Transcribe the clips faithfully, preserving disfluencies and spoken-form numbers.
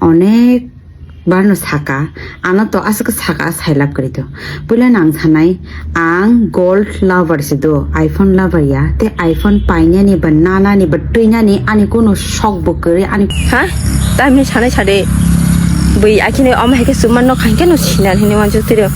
Onek barno saka, ano to aswk saka sailab kwrwi do. Puila nang sanai, ang gold lover se do, iPhone lover ya. Te iPhone painani ba nanani ba twinani ani kuno sok bo kwrwi ani. Ha? Tamni sanai sade. Bui akhini om hai ke suman no khain ke no sinar hini manjak tiro.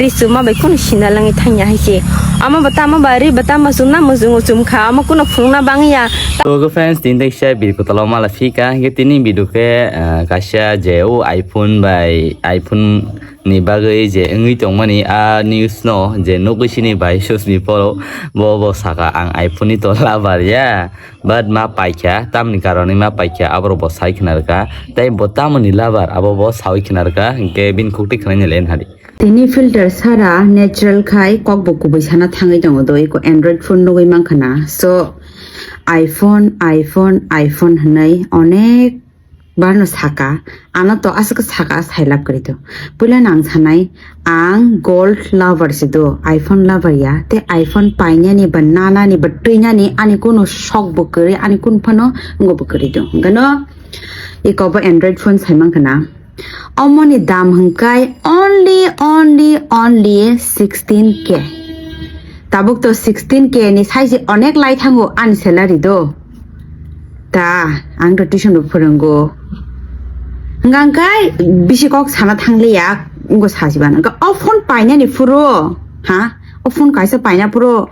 Ri suma bai kuno sinar langi thangya hai se. Ama ba tama ba ri ba tama sumna mujung chum kha. Ama kuno phungna bangya. To, okay friends, tini dai kisa video kotolo mala phika, hingke tini video khe, ah, kaisa je o iPhone bai iPhone ni bagwi je wngwi tongmani a news no je nugwi sini bai sus ni poro bo, bo saka ang iPhone ni to lover ya, but ma paikha, tamni karonwi ma paikha, aborok bo sai khna rwkha, tei bo tamoni lover abo bo saui khna rwkha, hingke bini khukti khnaina le nadi. Tini filter sara natural khai kok bo kubui sana thangwi tongo do, iko Android phone nugwi mankha na. So, iPhone, iPhone, iPhone hwnwi onek barno saka, ano to aswk saka sailab kwrwi do. Puila nang sanai, ang gold lover se do, iPhone lover ya. Te iPhone painani ba nanani ba twinani ani kuno sok bo kwrwi, ani kun phano ngo bo kwrwi do. Gano, iko bo Android phone sai mankha na. Omoni dam hwnkhe only, only, only sixteen K. Tabuk to sixteen K ni sai se onek lai thango ani salary do. Ta, ang to tuition bo phwrwngo. Hwnkhe bisi kok sana thangliya, wngkha sajiban. Hwnkhe o phone painani phuru, ha? O phone kaisa paina phuru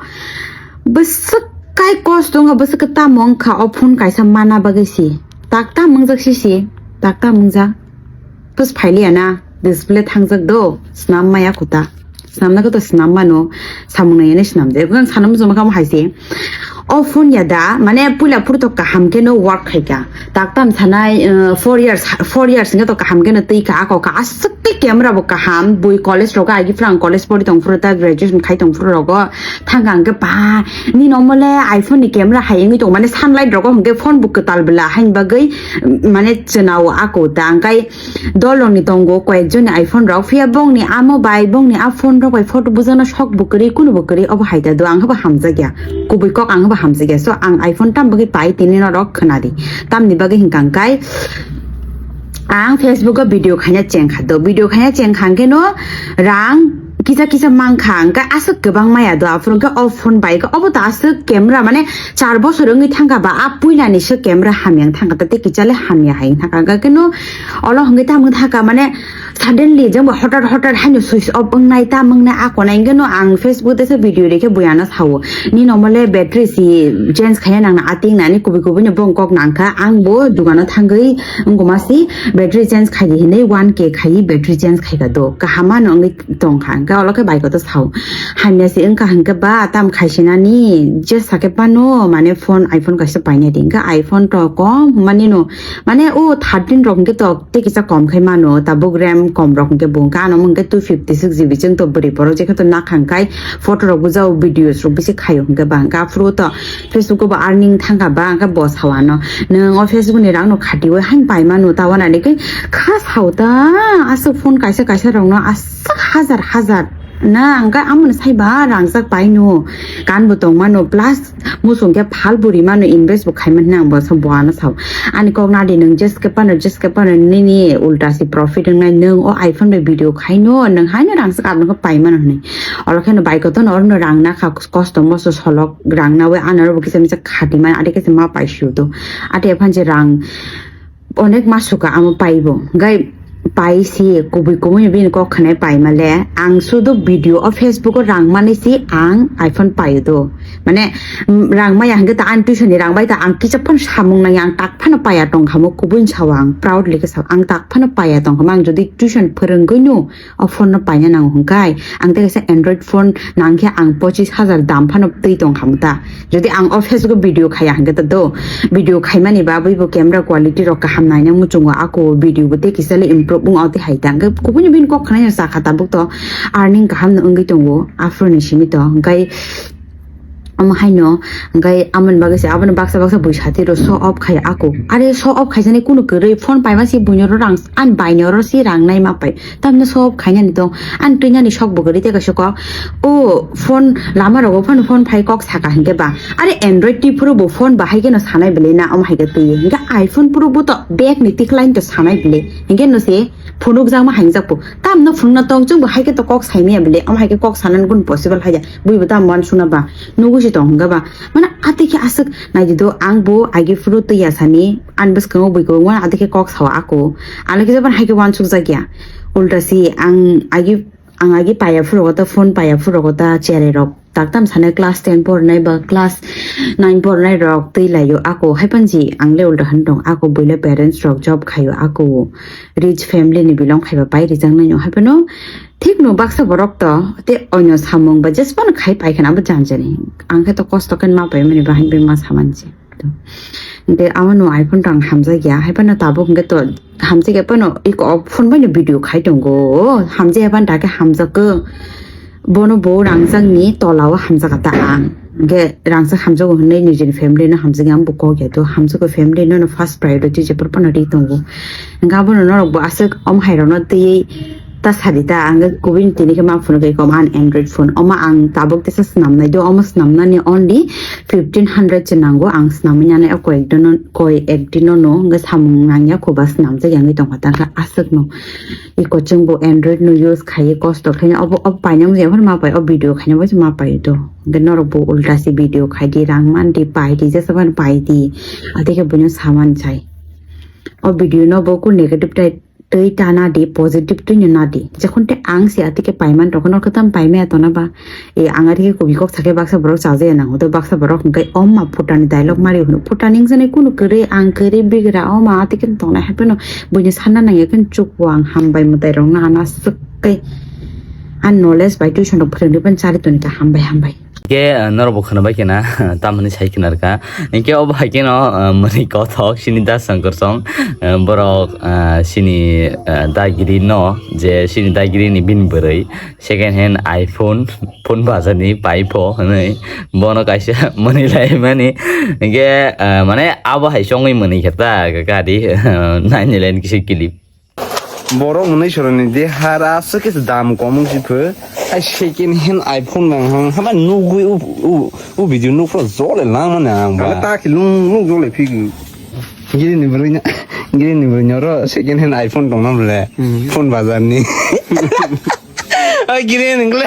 bwswk kai kosto wngkha, bwswk tamo wngkha o phone kaisa mana bagwi si. Tak tam wngjak sisi, tak tam wngjak. Pus phailiya na, display thangjak do, snam maya kuta. Snamna kuta snam mano, samung nai ne snam de. Gan sanam joma kam haise. O phone ya da, mane puila phuru to kaham ke no work khai ka. Tak tam sanai, uh, four years, four years nge to kaham ke no tei ka, ako ka aswk ke camera bo kaham, bui college rogo agi phrang college pori tong phuru ta graduation khai tong phuru rogo. Thangka hwnkhe ba, nini omo le iPhone ni camera hai wngwi tongo, mane sunlight rogo hwnkhe phone bo kwtal bwla haini bagwi, mane chwnao ako ta. Hwnkhe dol rokni tongo koyek jonni iPhone rok, phiya bongni amo bai bongni a phone rok bai photo bujana sok bo kwrwi, kunu bo kwrwi, obo hai ta do, ang habo hamjakya, kubui kok ang habo hamjakya. So ang iPhone tam bagwi pai tini norok khwnadi, tamni bagwi hwnkha hwnkhe ang Facebook o video khaina cheng kha do, video khaina cheng kha hwnkhe no rang kisa kisa mankha, hwnkhe aswk kwbang maya do, aphuru hwnkhe o phone bai khe obo to aswk camera, mane char bosor wngwi thangkha ba, a puilani se camera hamya wng thangkha, tei kichale hamya hai wng thangkha, hwnkhe no olo hwnkhe tamo thangkha, mane suddenly jengbo hotar hotar haino switch off wngnai, tam wngnai, a konai hwnkhe no ang Facebook tesa video rikhe buiano sao, nini omo le battery si change khaina nangna, ating nani kubui kubui no bong kok nangkha, ang bo dugano thangwi wngkoma si battery change khai di hinwi one K khai battery change khai ka do, kaham ano wngwi tongkha, hwnkhe olo khe bai koto sao. Hamya se wngkha hwnkhe ba, tam khaisinani je sakhe pano, mane phone, iPhone kaisa paina di. Hwnkhe iPhone to kom mani no, mane o thirteen rok hwnkhe to tei kisa kom khai mano, tabuk RAM kom rok hwnkhe bo hwnkhe ano hwnkhe two fifty six G B chwng to bwrwi borok je khe to nakhang khai photo rok bujao, videos rok bisi khaio hwnkhe ba, hwnkhe aphuru to Facebook o bo earning thangkha ba, hwnkhe bo sao ano, nwng o Facebook ni rang no khatiwi haino paimano, tawana de khe kha sao ta, aswk phone kaisa kaisa rok no aswk hajar hajar na, hwnkhe amoni sai ba rangjak paino, kan bo tongmano, plus muchung khe phal bo rimano, invest bo khaimani hinwi ang bo sao, bo ano sao, ani kok nadi nwng jeske phano jeske phano nini ulta si profit wngnai, nwng o iPhone bai video khaino nwng haino rangjak aboni khe paimano hinwi. Olo kheno bai koto no oro no rang nakha, kosto mosto solok rang nawi ano oro bo kisa misa khati mani, ate kisa ma pai sio do. Ate ephan je rang onek ma suka amo paibo. Gai pai si kubui kubui bini kok khanai pai male. Ang sudo video o Facebook o rang mani si ang iPhone paio do. Mane, mm, rang maya hwnkhe ta ang tuition ni rang bai ta ang kisa phano samung nang ya, ang tak phano paya tong kha mo, kubui sao ang proudly khe sao. Ang tak phano paya tong kha mo, ang jodi tuition phwrwngwi no o phone no paina nango hwnkhe, ang tei kaisa Android phone nang khe ang pochis hajar dam phano twi tong kha mo ta. Jodi ang o Facebook o video khaya hwnkhe ta do, video khaimani bagwi bo camera quality rok kaham naina muchungo, ako video bo tei kisa le improve wng o tei hai ta. Hwnkhe kubuni bini kok khnaino cha kha tabuk to earning kaham no wngwi tongo, aphuru ni simi to. Hwnkhe Omo haino, hingke amoni bagwi se abono baksa baksa bui sati ro show off khai ako. Are show off khaisani kunu kwrwi phone paima si buino ro rang, an baino ro si rang nai ma pai. Tamno show off khainani tong, an twi nani sok bo kwrwi tei kaisa kok. O phone lama rogo phano phone phai kok saka hingke ba. Are Android twi phuru bo phone bahai keno sanai belai na omo hai khe twi. Hingke iPhone phuru bo to bag ni tikhlain to sanai belai. Hingke no se phunukjakma hangjakbo. Tamno phunukna tong chwngbo hai khe to kok saimaya bile. Omo hai khe kok sanani gun possible hai ya. Buibo tamo uansukna ba. Nugo se tong hwnga ba. Mane atwi khe aswk naidi do ang bo agi phuru twi ya sani. Ani bwskango bui kwbangma atwi khe kok sao ako. Ano khe jabon hai khe uansukjakya. Ulta si ang agi, ang agi paya phuru kota phone paya phuru kota cherai rok. Taktam sane class ten pornai ba class nine pornai rok twi laio ako haipanji ang le ulta han tong ako buila parents rok job khaio ako rich family ni belong khaiba pai rijak nai no haipano thik no baksa borok to te onyo samung ba jespan khai pai khana bo janjani ang khe to kosto khe ma pai mani bahai bai ma samanji. Hingke amo no iPhone rang hamjakya, hai phano tabuk hingke to hamjakya phano iko phone bai no video khai tongo, hamjakya phano dake hamjakgo, bono bo rangjakni tola o hamjakha ta ang, hingke rangchak hamjago hinui nijini family no hamjakya ang bo kok ya to hamjago family no no first priority jephuru phano ri tongo, hingke abono norok bo aswk om hai rok no twi Ta sadi ta, ang kubui ni tini khe ma phone khe kom an Android phone. Oma ang tabuk tesa swnamnai do, omo swnamnani only fifteen hundred se nango. Ang swnamwi nanai o koi ek dino, koi ek dino no, hwnkhe samung nangya kho ba swnamjak yangwi tongkha ta, hwnkhe aswk no. I kochwng bo Android no use khaiwi kosto khaino, obo, obo painani wngya phano ma pai, o video khaino bai se ma pai do. Hwnkhe norok bo ulta se video khai di, rang man di, pai di, jesa phano pai di. Atwi khe buino saman sai. O video no bo ku negative tai twi ta na di, positive twi no na di. Jekhon te ang se atike paiman tongkha, norok tam paimaya tona ba? E, ang atike kubui kok sakhe baksa borok chajaya nango, to baksa borok hwnkhe oma phutani dialogue mari hwno. Phutani wngjaknai kunu kwrwi, ang kwrwi bigra oma atike tongnai hai phano buini sanna nangya khe chukbo ang hambai mwtai rokno ana swkhe. Ang knowledge bai tuition rok phwrwngwi phano chari toni ta hambai hambai. Ke, ah, norok bo khwnabai khe na, tamoni sai khwna rwkha. Hinkhe obo hai kheno, ah, mani kothok sini da Songkor song, ah, borok, ah, sini, ah, dagiri no, je sini dagiri ni bini bwrwi second hand iPhone, phone bazar ni pai pho hwnwi bono kaisa mani lai mani. Hinkhe, ah, mane abo hai songwi mani khe ta gari, ah, nine eleven kisi clip. Borok mwnwi soroni de hara aswk khe dam kom wng si pho. Ai second hand iPhone nang hang hama nugwi u, u, u video nukro jole lang mane ang ba. Kala ta ki lung lung jole phigi. Giri ni bwrwi na, giri ni bwrwi nyoro second hand iPhone tong na bole. Hmm. Phone bazar ni. Ai giri ni gle.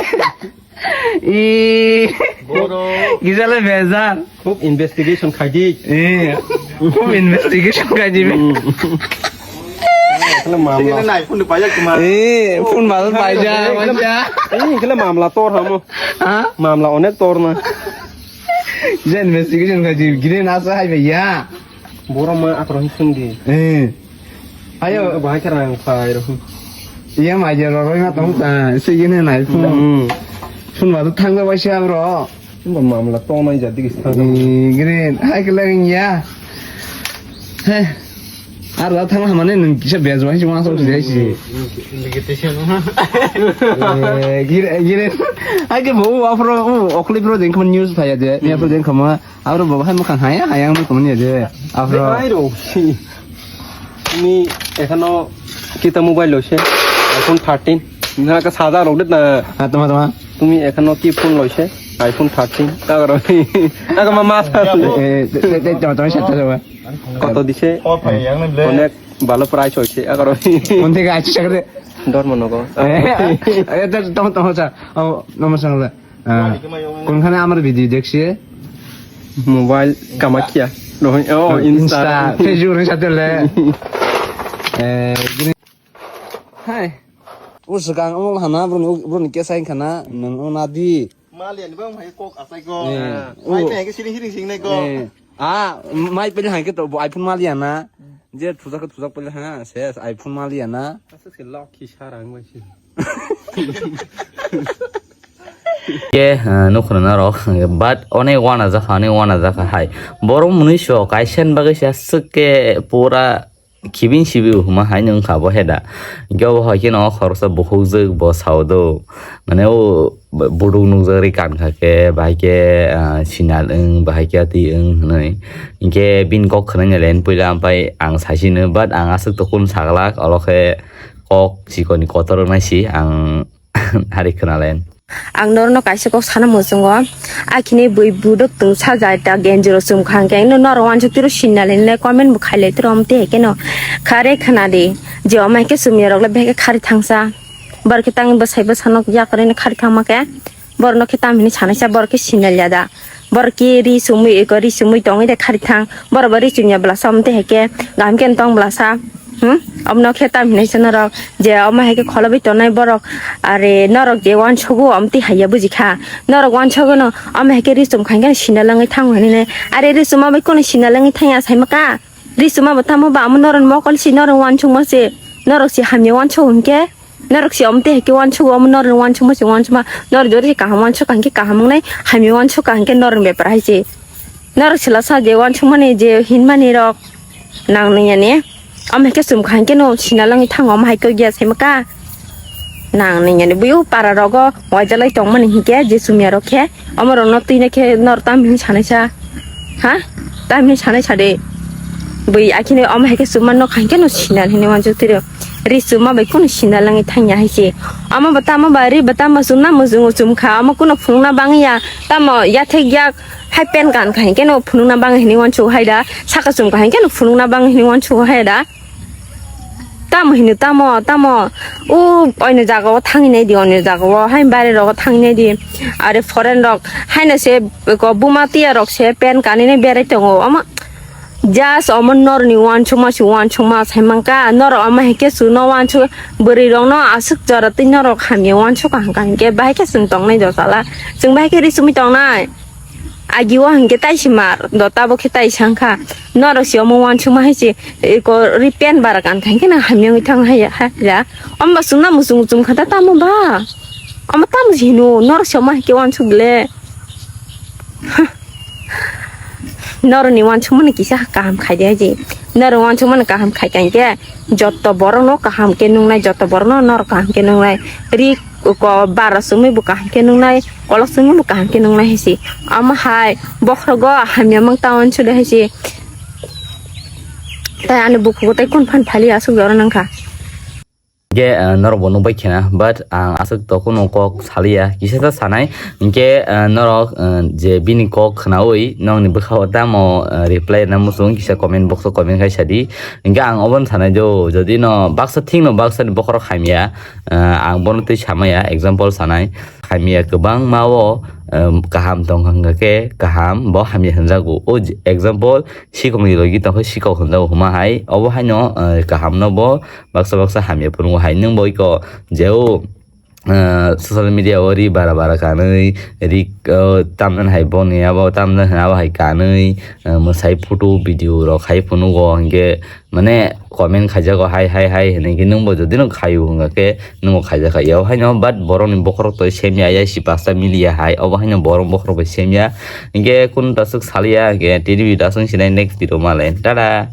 Ee. Borok. Gizale bezar. Khub investigation khaidi. Ee. Khub investigation khaidi be. Hmm. Khale mamla. Ee, phone bazar paija, khale paija. Ee, khale mamla tor hamo. Ha? Mamla onek tor na. Je investigation khaidi, gire nasa hai be ya. Borok ma akhoro hinkhe. Eh. Ayo. Bahai khe rang phai rw. Iya mai je roroi ma tong ta, se gini nai phun. Hmm. Phun ba thang ba sia bro. Bo mamla tong nai jadi kisa. Eh, gini, hai ke lagi ya. Heh. Ar da thang hamane nung kisa bej wahai sima sok jai si. Eh, gire, gire. Hai ke bo afro, o, okli bro jeng khama news phaya je. Ni afro jeng khama. Aro bo hai mukhang haya, haya ang tumani je. Afro. Ai ro. Ni ekhano kita mobile loise. iPhone thirteen. Na ka sada rok dit na. Ha, tama, tama. Tumi ekhano ki phone loise? iPhone thirteen. Ta ro. Ta ka mama. Eh, te, te, te, tama, tama, shat, tama. Koto dise? Onek balo price hoise. Ta ro. Phone theke achi sakre. Dormo nogo. Eh, eh, te, tama, tama, sa. Oh, namaskar. Ah, কোনখানে আমার ভিডিও দেখছে? Mobile kamakia. Rohing, oh, Insta. Insta, Facebook ni sate le. Eh, gini. Hai. O swkang o hana bro ni, bro ni kesa khana nang o nadi. Malian bang hai kok asai ko. Eh, mai o. Pe ke sini hiring sing nai ko. Eh, ah, mai pe hai ke to iPhone malian na. Je thujak thujak pe ha, ses iPhone malian na. Asuk se lock ki sarang bai si. Ke, eh, nukhung narok, but onek wana jakha, onek wana jakha hai. Borok mwnwi so kaisa ni bagwi se aswk ke pura khibin sibi huma hai nung kha bo heda. Hinkhe obo hai kheno khoroksa bukhukjwk bo sao do. Mane o Buduk nukjagwi kankha khe, bahai khe, ah, sinal wng, bahai khe atwi wng hwnwi. Hinkhe bini kok khwnai nai line puila, ampai ang saisino, but ang aswk tokun saglak, olo khe kok chikoni kotor wngnai si ang hari khwna line. Ang norokno kaisa kok sana muchungo, akhini bui buduk tungsa jai ta genjiro chumkha hwnkhe, norok uansuk tiro sinal hinle comment bo khailai tiro, omte hai kheno khare khwna di, je omo hai khe chumya rok le beke khari thangsa. Borok khe tangwi bwsai bwsano yakarwi khari thangma khe, borokno khe tam hinwi sanaisa, borok khe sinal ya da? Borok khe ri chumui, eko ri chumui tongwi de khari thang, borok bo ri chumya bwlasa, omo twi hai khe kaham khe tong bwlasa. Hmm? Omono khe tam hinwi sa norok, je omo hai khe kholobwi tongnai borok, are norok je uansugo, omo twi hai ya buji kha. Norok uansugo no, omo hai khe ri chum khai khe sinal wngwi thango hinwi nai. Are ri chuma bai kunu sinal wngwi thang ya saima kha? Ri chuma bo tamo ba, amo norok mokol si, norok uansukma se, norok si hamya uansuk hwn khe. Norok si omo twi hai khe uansuk, omo norok uansukma se uansukma. Norok jori kaham uansuk kaham khe kaham wngnai, hamya uansuk kaham khe norok bepar hai se. Norok sila sa je uansukmani je hinmani rok nang nung yani. Omo hai khe chum kaham khe no sinal wngwi thango, omo hai khe giya saima kha. Nang nung yani buyo para rogo wajalai tongmani hinkhe je chumya rok khe. Omo rokno twi na khe nor tam hin sanai sa. Ha? Tam hin sanai sa de. Bui akhini omo hai khe chuma no khai khe no sinal hinwi uansuk twi ro. Ri chuma bai kunu sinal wngwi thang ya hai se. Omo bo tamo ba ri bo tamo chumna muchungo chum kha. Omo kunu phunukna bang ya. Tamo yathek yak hai pen kan khai khe no phunukna bang hinwi uansuk hai da. Saka chum khai khe no phunukna bang hinwi uansuk hai da. Tamo hino, tamo, tamo. O, oino jaga o thangwi nai di, oino jaga o. Hai baire rogo thangwi nai di. Are foreign rok. Haino se, ko buma tiya rok se pen kanwi nai berai tongo. Omo, just omo norni uansukma se uansukma sai mankha. Norok omo hai khe chwngno uansuk, bwrwi rokno aswk jora twi norok hamya uansuk kaham kaham khe bahai khe chwng tongnai do chala. Chwng bahai khe ri chumui tongnai. Agi o hinkhe tai se mar do, tabo khe tai se wngkha. Norok se omo uansukma hai se, eko ri pen bara kan khai khe na hamya wngwi thang hai ya, hai ya. Omo ba chwngna muchung muchung kha ta tamo ba? Omo tamo se hino, norok se omo hai khe uansuk le. Norokni uansukmani kisa kaham khai di hai se. Norok uansukmani kaham khai kha hinkhe, joto borokno kaham khe nungnai, joto borokno norok kaham khe nungnai. Ri ko bara chumui bo kaham khe nungnai, kolok chumui bo kaham khe nungnai hai se. Omo hai bokhorogo hamya mang ta uansuk de hai se. Tai ani bukhugo tai kun phan phali aswk jora nang kha. Hinkhe, ah, norok bo nukbai khena, but ang aswk to kuno kok saliya, kisa ta sanai. Hinkhe, ah, norok, ah, je bini kok khnaui nokni bwkha o tamo, ah, reply rwna muchung, kisa comment box o comment khai sadi. Hinkhe ang obono sanai do, jodi no baksa thik no baksa ni bokhorok hamya, ah, ang bono twi samaya, example sanai. Hamya kwbangma o, um, kaham tong kha, hwnkha khe kaham bo hamya hwnjago. O je-, example, sikokni logi tong khe sikok hwnjago hwnma hai. Obo haino, uh, kaham no bo baksa baksa hamya phunukgo hai. Nwng bo iko je o, uh, social media o ri bara bara kanwi, ri, uh, tamjani hai boni abo tamjani hai abo hai kanwi, uh, mwsai photo video rok hai phunukgo, hinkhe mane comment khaijago hai, hai, hai hinwi khe nwngbo jodi no khaio hwnkha khe nwngbo khaijakha yao haino, but borokni bokhorok toi semya ya si pasta miliya hai, obo haino borok bokhorok bai semya. Hinkhe kunu taswk saliya, hinkhe tini video taswk sinai next video malai. Tada!